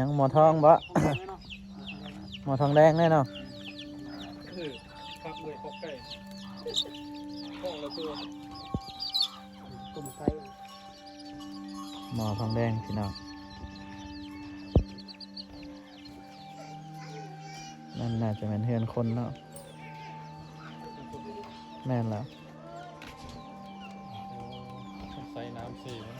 ຍັງໝໍທອງບໍ່? ໝໍທອງແດງແນ່ເນາະ. ເອີ ຄັກເລີຍ ຄອກໄກ່ ຄອກລະຕົວ ຕົ້ມໄກ່ ໝໍທອງແດງພີ່ນ້ອງ. ນັ້ນໜ້າຈະແມ່ນເຮືອນຄົນເນາະ. ແມ່ນແລ້ວ. ໂອ້ ໃສ່ນ້ຳເສເນາະ.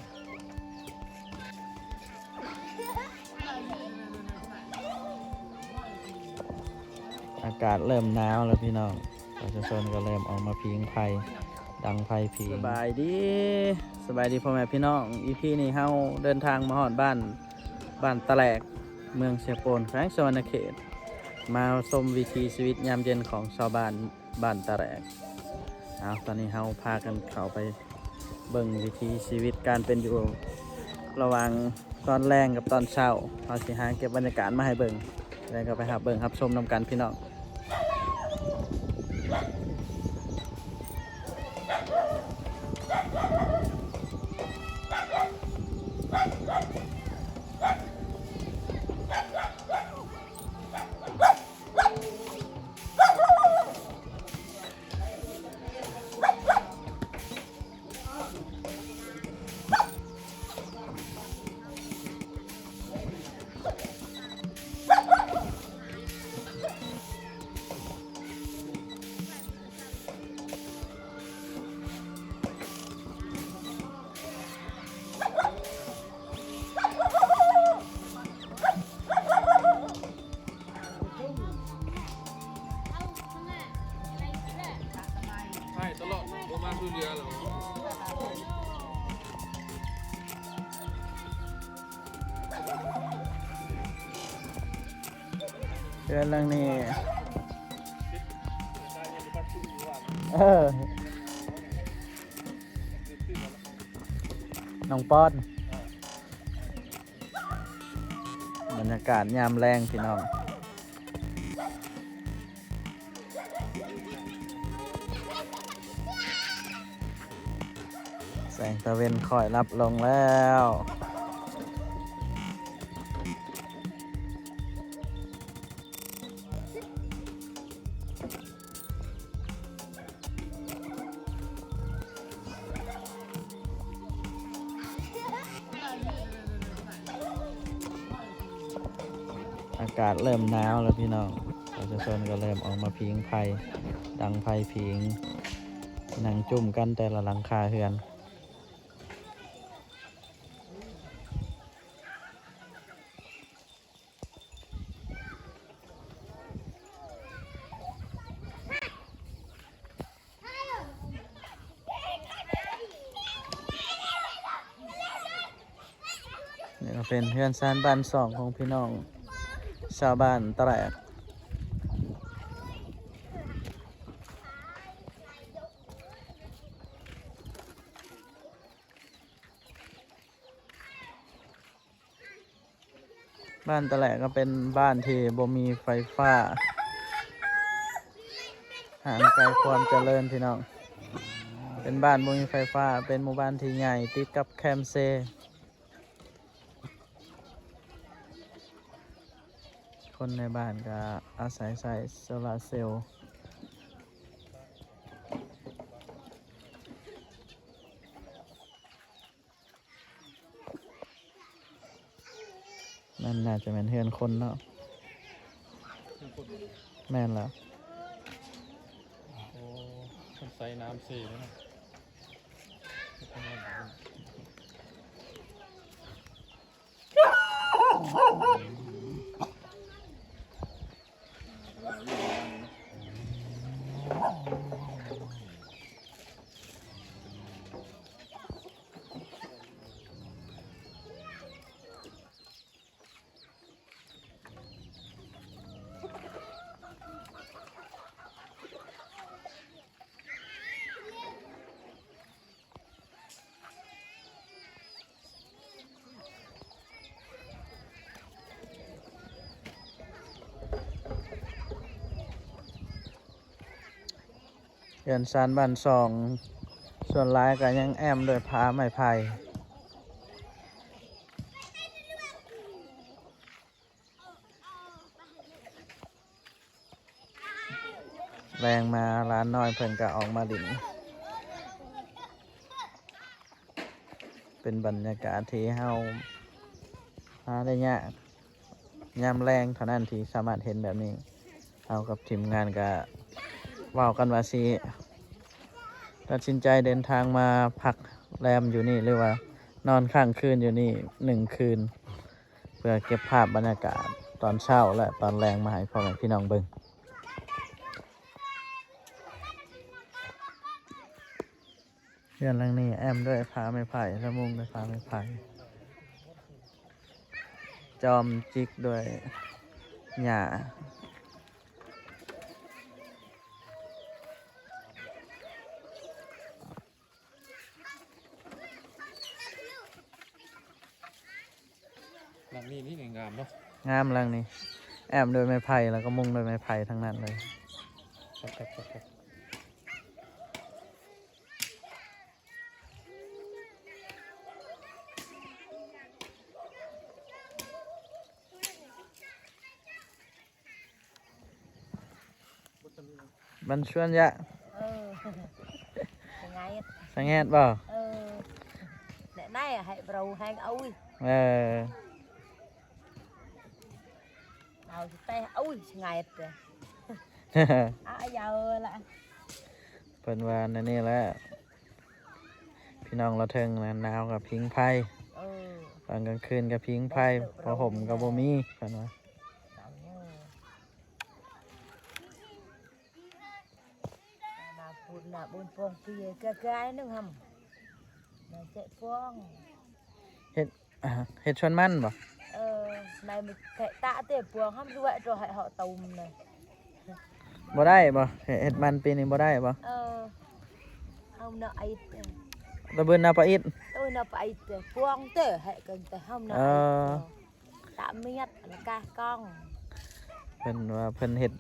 ອາກາດເລີ່ມໜາວແລ້ວພີ່ນ້ອງ, ປະຊາຊົນກໍເລີ່ມອອກມາຜິງໄຟ ດັງໄຟຜິງ. ສະບາຍດີ ສະບາຍດີພໍ່ແມ່ພີ່ນ້ອງ. ອີພີນີ້ເຮົາເດີນທາງມາຮອດບ້ານ ບ້ານຕະແຫຼກ ເມືອງເຊໂປນ ແຂວງສະຫວັນນະເຂດ, ມາຊົມວິຖີຊີວິດຍາມເຢັນຂອງຊາວບ້ານ ບ້ານຕະແຫຼກ. ເອົາ ຕອນນີ້ເຮົາພາກັນເຂົ້າໄປເບິ່ງວິຖີຊີວິດການເປັນຢູ່ ລະຫວ່າງຕອນແລງກັບຕອນເຊົ້າ. ເຮົາຊິຫາເກັບບັນຍາກາດມາໃຫ້ເບິ່ງ ແລ້ວກໍໄປຮັບເບິ່ງຮັບຊົມນຳກັນພີ່ນ້ອງ. ໃຫ້ຕະຫຼອດ ບໍ່ມາຊ່ວຍເຫຼືອແລ້ວ. ເຮືອນຫຼັງນີ້ ເອີ ນ້ອງປອນ. ບັນຍາກາດຍາມແລງພີ່ນ້ອງ, ແສງຕາເວັນຄ່ອຍລັບລົງແລ້ວ. ອາກາດເລີ່ມໜາວແລ້ວພີ່ນ້ອງ, ປະຊາຊົນກໍເລີ່ມອອກມາຜິງໄຟ ດັງໄຟຜິງ, ນັ່ງຈຸ້ມກັນແຕ່ລະຫຼັງຄາເຮືອນ. ນີ້ກໍເປັນເຮືອນຊານບ້ານຊ່ອງຂອງພີ່ນ້ອງຊາວບ້ານຕະແຫຼກ. ບ້ານຕະແຫຼກກໍເປັນບ້ານທີ່ບໍ່ມີໄຟຟ້າ, ຫ່າງໄກຄວາມຈະເລີນພີ່ນ້ອງ. ເປັນບ້ານບໍ່ມີໄຟຟ້າ, ເປັນໝູ່ບ້ານທີ່ໃຫຍ່ຕິດກັບແຄມເຊ. ຄົນໃນບ້ານກໍອາໄສໃຊ້ໂຊລາເຊວ. ນັ້ນໜ້າຈະແມ່ນເຮືອນຄົນເນາະ. ເຮືອນຄົນບໍ່? ແມ່ນແລ້ວ. ໂອ້ ເພິ່ນໃສ່ນ້ຳເສເລີຍເນາະ. ເຮືອນຊານບ້ານຊ່ອງ ສ່ວນຫຼາຍກໍຍັງແອ້ມດ້ວຍຜ້າໄມ້ໄຜ່. ແລງມາຫຼານນ້ອຍເພິ່ນກໍອອກມາຫຼິ້ນ. ເປັນບັນຍາກາດທີ່ເຮົາຫາໄດ້ຍາກ ຍາມແລງເທົ່ານັ້ນທີ່ສາມາດເຫັນແບບນີ້. ເຮົາກັບທີມງານກະເວົ້າກັນວ່າຊິຕັດສິນໃຈເດີນທາງມາພັກແຮມຢູ່ນີ້ ຫຼືວ່ານອນຄ້າງຄືນຢູ່ນີ້ໜຶ່ງຄືນ ເພື່ອເກັບພາບບັນຍາກາດຕອນເຊົ້າ ແລະ ຕອນແລງມາໃຫ້ພໍ່ແມ່ພີ່ນ້ອງເບິ່ງ. ເຮືອນຫຼັງນີ້ແອ້ມດ້ວຍຜ້າໄມ້ໄຜ່ ແລະ ມຸງດ້ວຍຜ້າໄມ້ໄຜ່ ຈອມຈິກດ້ວຍຫຍ້າ. ຫຼັງນີ້ນີ້ງາມເນາະ. ງາມຫຼັງນີ້ ແອ້ມດ້ວຍໄມ້ໄຜ່ ແລ້ວກໍມຸງດ້ວຍໄມ້ໄຜ່ທັງນັ້ນເລີຍ. ຄັກໆໆໆ. ມັນຊວນຍະ ເອີ ສະຫງາດ ສະຫງາດບໍ່? ເອີ ແນະໄນໃຫ້ເຮົາແຮງເອົາ ເອີ ເອົາແຕ່ເອົາສະຫງາດ ອາ ເອົາລະ ເພິ່ນວ່າແນວນີ້ແຫຼະ. ພີ່ນ້ອງລາວເທິງນະ ໜາວກໍພິງໄຟ ເອີ ຕອນກາງຄືນກໍພິງໄຟ ຜ້າຫົ່ມກໍບໍ່ມີ ເພິ່ນວ່າ. ນາພຸ້ນນະ ບຸນປອງປີກະກາຍໜຶ່ງຫຳ ນາເຈະປອງ ເຮັດ ອ່າ ເຮັດສວນມັນບໍ່? ເອີ ນາຍມັນແທະຕະເຕປວງຫຳດ້ວຍ ໂຕໃຫ້ເຮົາຕຸ່ມນະ ບໍ່ໄດ້ບໍ່? ເຮັດ ເຮັດມັນປີນີ້ບໍ່ໄດ້ບໍ່? ເອີ ເຮົານາໄອຕະເບິນນາປະອິດ ໂຕນາປະອິດປວງເຕ ໃຫ້ກັນແຕ່ເຮົານາ ເອີ ໄອຕະມຽດລະກະກອງ. ເພິ່ນວ່າເພິ່ນເຮັດ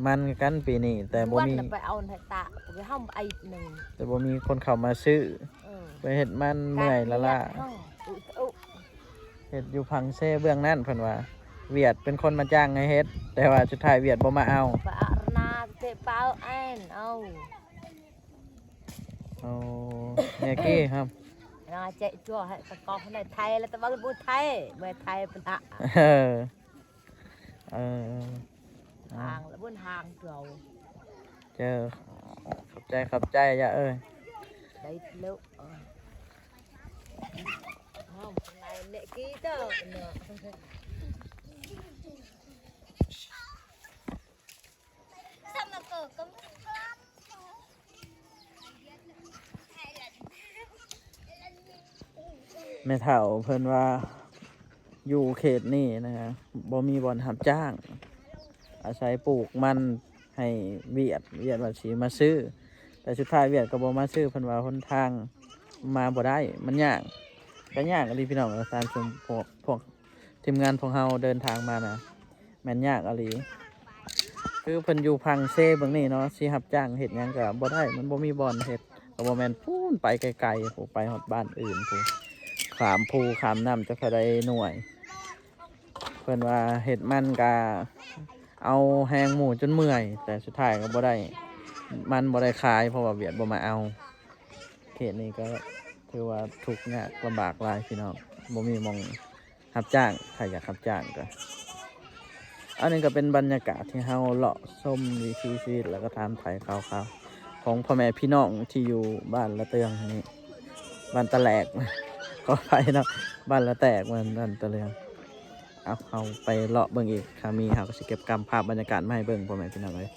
ມັນກັນປີນີ້ ແຕ່ບໍ່ມີ ໄປເອົາໃຫ້ຕະ ເຮົາໄອໜຶ່ງ ແຕ່ບໍ່ມີຄົນເຂົ້າມາຊື້ ເອີ ໄປເຮັດມັນເມື່ອຍລ້າໆ ເຮັດຢູ່ຝັ່ງເຊເບື້ອງນັ້ນ ເພິ່ນວ່າຫວຽດເປັນຄົນມາຈ້າງໃຫ້ເຮັດ ແຕ່ວ່າສຸດທ້າຍຫວຽດບໍ່ມາເອົາ ປະອານາເຕະເປົາແອນເອົາ ໂອ້ ແມ່ກີ້ຫຳ ນາເຈະຈົວໃຫ້ຕະກອກໃນໄທ ແລ້ວຕະເບິ່ງບໍ່ໄທ ເມື່ອໄທປະນະ ເອີ ເອີ ເອີ ຫາງລະບຸນຫາງເຈົ້າ ເຈີ ຂອບໃຈ ຂອບໃຈ ຍາເອີຍ ໄດ້ແລ້ວ ເອີ ເຮົາໄດ້ແມ່ກີ້ເຈົ້າເນາະ. ແມ່ເຖົ້າເພິ່ນວ່າ ຢູ່ເຂດນີ້ນະ ບໍ່ມີບ່ອນຮັບຈ້າງ ອາໄສປູກມັນໃຫ້ຫວຽດ ຫວຽດວ່າຊິມາຊື້ ແຕ່ສຸດທ້າຍຫວຽດກໍບໍ່ມາຊື້ ເພິ່ນວ່າຫົນທາງມາບໍ່ໄດ້ ມັນຍາກ ກໍຍາກອີ່ຫຼີພີ່ນ້ອງ ຕາມຊຸມພວກ ພວກທີມງານພວກເຮົາເດີນທາງມານະ ແມ່ນຍາກອີ່ຫຼີ ຄືເພິ່ນຢູ່ຝັ່ງເຊເບິ່ງນີ້ເນາະ ຊິຮັບຈ້າງເຮັດຫຍັງກໍບໍ່ໄດ້ ມັນບໍ່ມີບ່ອນເຮັດ ກໍບໍ່ແມ່ນພຸ້ນໄປໄກໆ ພຸ້ນໄປຮອດບ້ານອື່ນພຸ້ນ ຂ້າມພູຂ້າມນ້ຳຈັກເທົ່າໃດໜ່ວຍ ເພິ່ນວ່າເຮັດມັນກໍເອົາແຮງໝູ່ຈົນເມື່ອຍ ແຕ່ສຸດທ້າຍກໍບໍ່ໄດ້ ມັນບໍ່ໄດ້ຂາຍ ເພາະວ່າຫວຽດບໍ່ມາເອົາ ເຂດນີ້ກໍຖືວ່າທຸກຍາກລຳບາກຫຼາຍພີ່ນ້ອງ ບໍ່ມີໝ່ອງ ຮັບຈ້າງ ຖ້າຢາກຮັບຈ້າງກໍ ອັນນີ້ກໍເປັນບັນຍາກາດທີ່ເຮົາເລາະຊົມວິຖີຊີວິດ ແລ້ວກໍຖາມໄຖ່ຂ່າວຄາວຂອງພໍ່ແມ່ພີ່ນ້ອງທີ່ຢູ່ບ້ານລະເຕືອງນີ້ ບ້ານຕະແຫຼກ ຂໍອະໄພເນາະ ບ້ານລະແຕກ ບ້ານ ບ້ານຕະເຫຼືອງ. ເອົາ ເຮົາໄປເລາະເບິ່ງອີກ ຖ້າມີເຮົາກໍຊິເກັບກຳພາບບັນຍາກາດມາໃຫ້ເບິ່ງ ພໍ່ແມ່ພີ່ນ້ອງເອີຍ.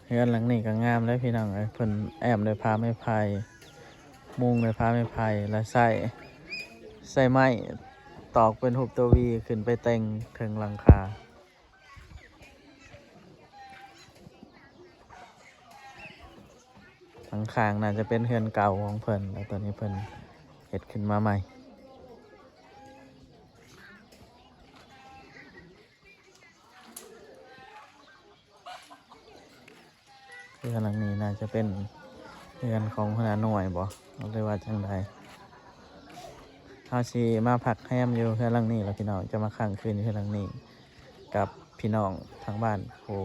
ເຮືອນຫຼັງນີ້ກໍງາມເດ້ພີ່ນ້ອງເອີຍ ເພິ່ນແອ້ມດ້ວຍຜ້າໄມ້ໄຜ່ ມຸງດ້ວຍຜ້າໄມ້ໄຜ່ ແລະ ໃຊ້ ໃຊ້ໄມ້ຕອກເປັນຮູບຕົວວີຂຶ້ນໄປແຕ່ງເທິງຫຼັງຄາ. ຂ້າງໆ ໜ້າຈະເປັນເຮືອນເກົ່າຂອງເພິ່ນ ແລ້ວຕອນນີ້ເພິ່ນເຮັດຂຶ້ນມາໃໝ່. ເຮືອນຫຼັງນີ້ໜ້າຈະເປັນເຮືອນຂອງຫົວໜ້າໜ່ວຍບໍ ຫຼືວ່າຈັ່ງໃດ? ເຮົາຊິມາພັກແຮມຢູ່ເຮືອນຫຼັງນີ້ລະພີ່ນ້ອງ, ຈະມາຄ້າງຄືນຢູ່ເຮືອນຫຼັງນີ້ກັບພີ່ນ້ອງທາງບ້ານ ຜູ້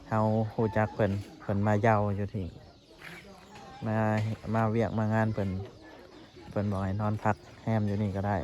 ເຮົາຮູ້ຈັກເພິ່ນ, ເພິ່ນມາເຍົາຢູ່ທີ່ ມາ ມາວຽກມາງານເພິ່ນ, ເພິ່ນບອກໃຫ້ນອນພັກແຮມຢູ່ນີ້ກໍໄດ້.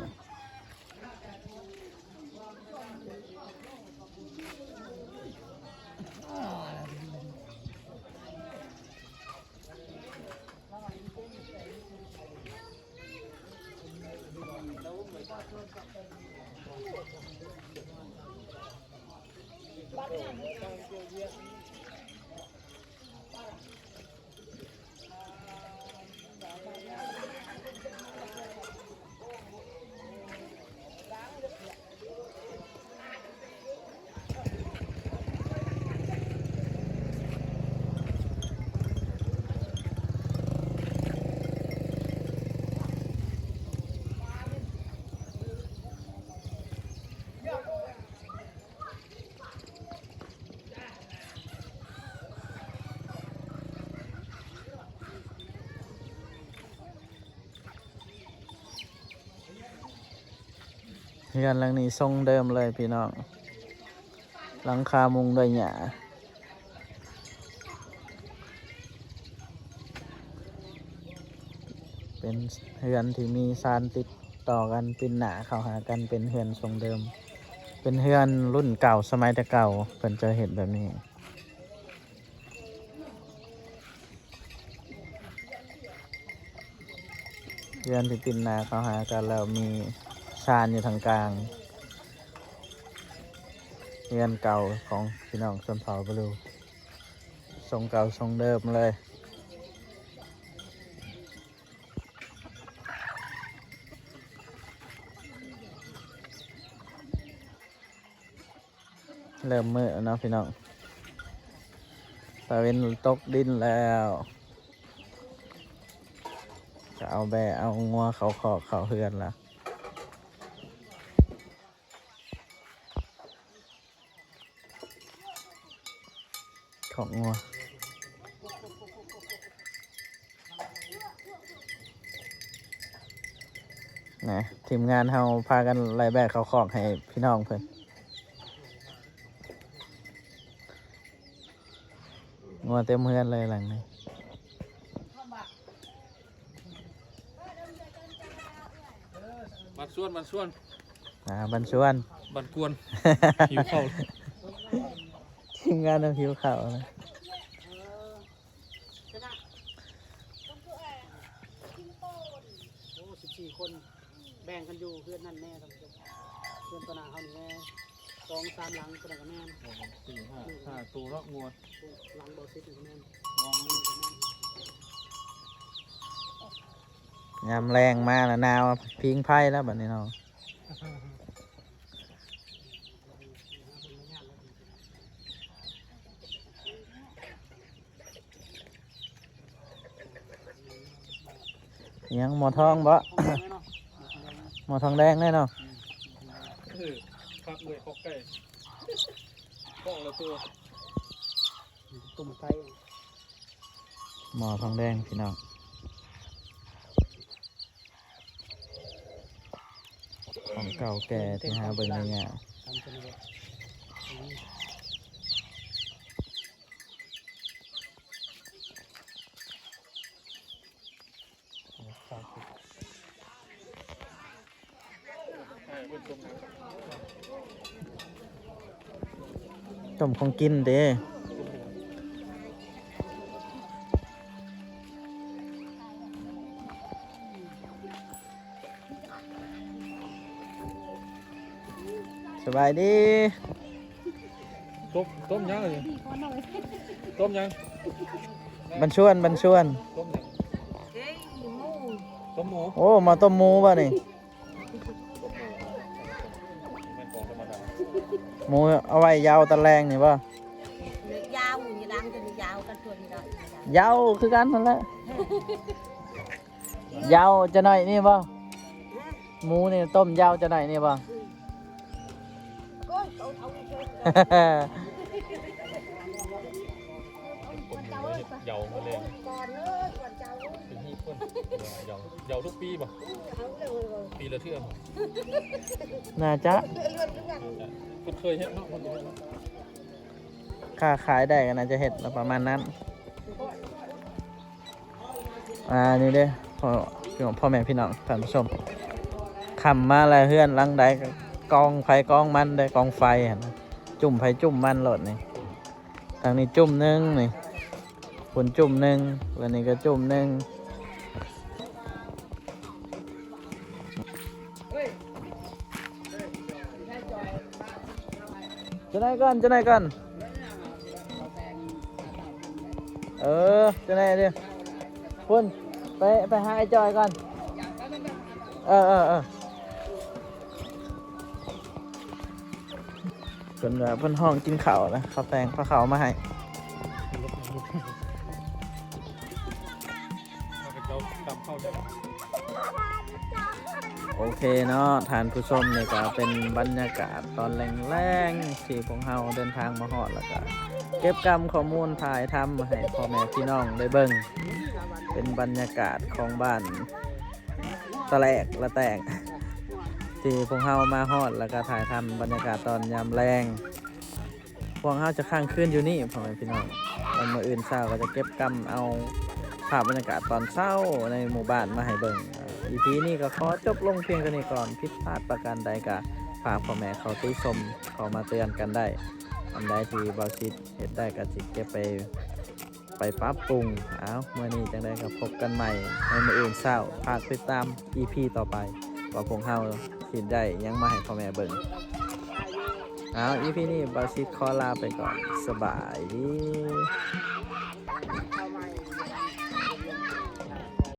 ເຮືອນຫຼັງນີ້ຊົງເດີມເລີຍພີ່ນ້ອງ, ຫຼັງຄາມຸງດ້ວຍຫຍ້າ. ເປັນເຮືອນທີ່ມີຊານຕິດຕໍ່ກັນ ປິ່ນໜ້າເຂົ້າຫາກັນ, ເປັນເຮືອນຊົງເດີມ, ເປັນເຮືອນລຸ້ນເກົ່າສະໄໝແຕ່ເກົ່າ ເພິ່ນຈະເຮັດແບບນີ້. ເຮືອນທີ່ປິ່ນໜ້າເຂົ້າຫາກັນ ແລ້ວມີຊານຢູ່ທາງກາງ. ເຮືອນເກົ່າຂອງພີ່ນ້ອງຊົນເຜົ່າບະລູ, ຊົງເກົ່າຊົງເດີມເລີຍ. ເລີ່ມມື້ແລ້ວເນາະພີ່ນ້ອງ, ຕາເວັນຕົກດິນແລ້ວ, ກະເອົາແບ້ເອົາງົວເຂົ້າຄອກເຂົ້າເຮືອນລະ. ຄອກງົວ. ນະ ທີມງານເຮົາພາກັນໄລ່ແບ້ເຂົ້າຄອກໃຫ້ພີ່ນ້ອງເພິ່ນ. ງົວເຕັມເຮືອນເລີຍຫຼັງນີ້. ບ້ານຊວນ ບ້ານຊວນ ອ່າ ບ້ານຊວນ ບ້ານກວນ. ຫິວເຂົ້າ. ທີມງານເຮົາຫິວເຂົ້ານະ. ໂອ້ ສິບສີ່ຄົນ ແບ່ງກັນຢູ່ເຮືອນນັ້ນແນ່ທ່ານຜູ້ຊົມ, ເຮືອນຕໍ່ໜ້າເຮົານີ້ແນ່ ສອງສາມຫຼັງ ຕົວນັ້ນກໍແມ່ນ ສີ່ຫ້າ ຫ້າໂຕເນາະ ງົວ ຫຼັງບໍ່ສິບນີ້ກໍແມ່ນ. ຍາມແລງມາລະ ໜາວ ຜິງໄຟແລ້ວບັດນີ້ເນາະ. ຫຍັງ ໝໍທອງບໍ? ໝໍທອງແດງແນ່ເນາະ. ເອີ ຄັກເວີຍ ຄອກໄກ່ ຄອກລະຕົວ ຕຸ້ມໄກ່. ໝໍທອງແດງພີ່ນ້ອງ, ຂອງເກົ່າແກ່ທີ່ຫາເບິ່ງໄດ້ຍາກ. ຕົ້ມຂອງກິນເດ້. ສະບາຍດີ. ຕົ້ມ ຕົ້ມຫຍັງອັນນີ້? ຕົ້ມຫຍັງ? ບັນຊວນ ບັນຊວນ. ຕົ້ມຫຍັງ? ເອີຍ ໝູ ຕົ້ມໝູ. ໂອ້ ມາຕົ້ມໝູບໍ່ນີ້? ໝູເອົາໄວ້ຢາວຕອນແລງນີ້ບໍ່? ຢາວ ມີຫຼັງຈະມີຢາວກັນ ຊວນນີ້ດອກ. ເຍົາຄືກັນຫັ້ນແຫຼະ. ເຍົາຈະໜ້ອຍນີ້ບໍ່? ໝູນີ້ຕົ້ມເຍົາຈະໜ້ອຍນີ້ບໍ່? ເຍົາມາແລ້ວ ເປັນຮີບເພິ່ນ. ເຍົາ ເຍົາທຸກປີບໍ່? ປີລະເທື່ອບໍ່? ໜ້າຈະ ເພິ່ນເຄີຍເຮັດເນາະ. ຄ່າຂາຍໄດ້ກໍໜ້າຈະເຮັດລະປະມານນັ້ນ. ອ່າ ນີ້ເດ້ ພໍ່ ພໍ່ແມ່ພີ່ນ້ອງທ່ານຜູ້ຊົມ, ຄ່ຳມາແລ້ວເຮືອນຫຼັງໃດກໍກອງໃຜກອງມັນເດ້ ກອງໄຟຫັ້ນນະ, ຈຸ້ມໃຜຈຸ້ມມັນໂລດນີ້. ທາງນີ້ຈຸ້ມໜຶ່ງນີ້, ພຸ້ນຈຸ້ມໜຶ່ງ, ແລ້ວນີ້ກໍຈຸ້ມໜຶ່ງ. ຈະໄດ້ກ່ອນ ຈະໄດ້ກ່ອນ. ເອີ ຈະໄດ້ເດີ. ພຸ້ນ ໄປ ໄປຫາໄອ້ຈອຍກ່ອນ. ເອີ ເອີ ເອີ. ເພິ່ນວ່າເພິ່ນຮ້ອງກິນເຂົ້ານະ, ເຂົາແຕ່ງພາເຂົ້າມາໃຫ້. ໂອເຄເນາະທ່ານຜູ້ຊົມ, ນີ້ກໍເປັນບັນຍາກາດຕອນແລງໆ ທີ່ພວກເຮົາເດີນທາງມາຮອດ ແລ້ວກໍເກັບກຳຂໍ້ມູນຖ່າຍທຳໃຫ້ພໍ່ແມ່ພີ່ນ້ອງໄດ້ເບິ່ງ. ເປັນບັນຍາກາດຂອງບ້ານຕະແຫຼກລະແຕກ ທີ່ພວກເຮົາມາຮອດ ແລ້ວກໍຖ່າຍທຳບັນຍາກາດຕອນຍາມແລງ. ພວກເຮົາຈະຄ້າງຄືນຢູ່ນີ້ພໍ່ແມ່ພີ່ນ້ອງ, ແລ້ວມື້ອື່ນເຊົ້າກໍຈະເກັບກຳເອົາພາບບັນຍາກາດຕອນເຊົ້າໃນໝູ່ບ້ານມາໃຫ້ເບິ່ງ. ອີພີນີ້ກໍຂໍຈົບລົງພຽງເທົ່ານີ້ກ່ອນ, ຜິດພາດປະການໃດກໍຝາກພໍ່ແມ່ເຂົາຕິຊົມເຂົ້າມາເຕືອນກັນໄດ້. ອັນໃດທີ່ບ່າວສິດເຮັດໄດ້ກໍຊິເກັບໄປ ໄປປັບປຸງ. ເອົ້າ ມື້ນີ້ຈັ່ງໃດກໍພົບກັນໃໝ່ໃນມື້ອື່ນເຊົ້າ, ຝາກຕິດຕາມອີພີຕໍ່ໄປ ວ່າພວກເຮົາຊິໄດ້ຫຍັງມາໃຫ້ພໍ່ແມ່ເບິ່ງ. ເອົ້າ ອີພີນີ້ບ່າວສິດຂໍລາໄປກ່ອນ, ສະບາຍດີ.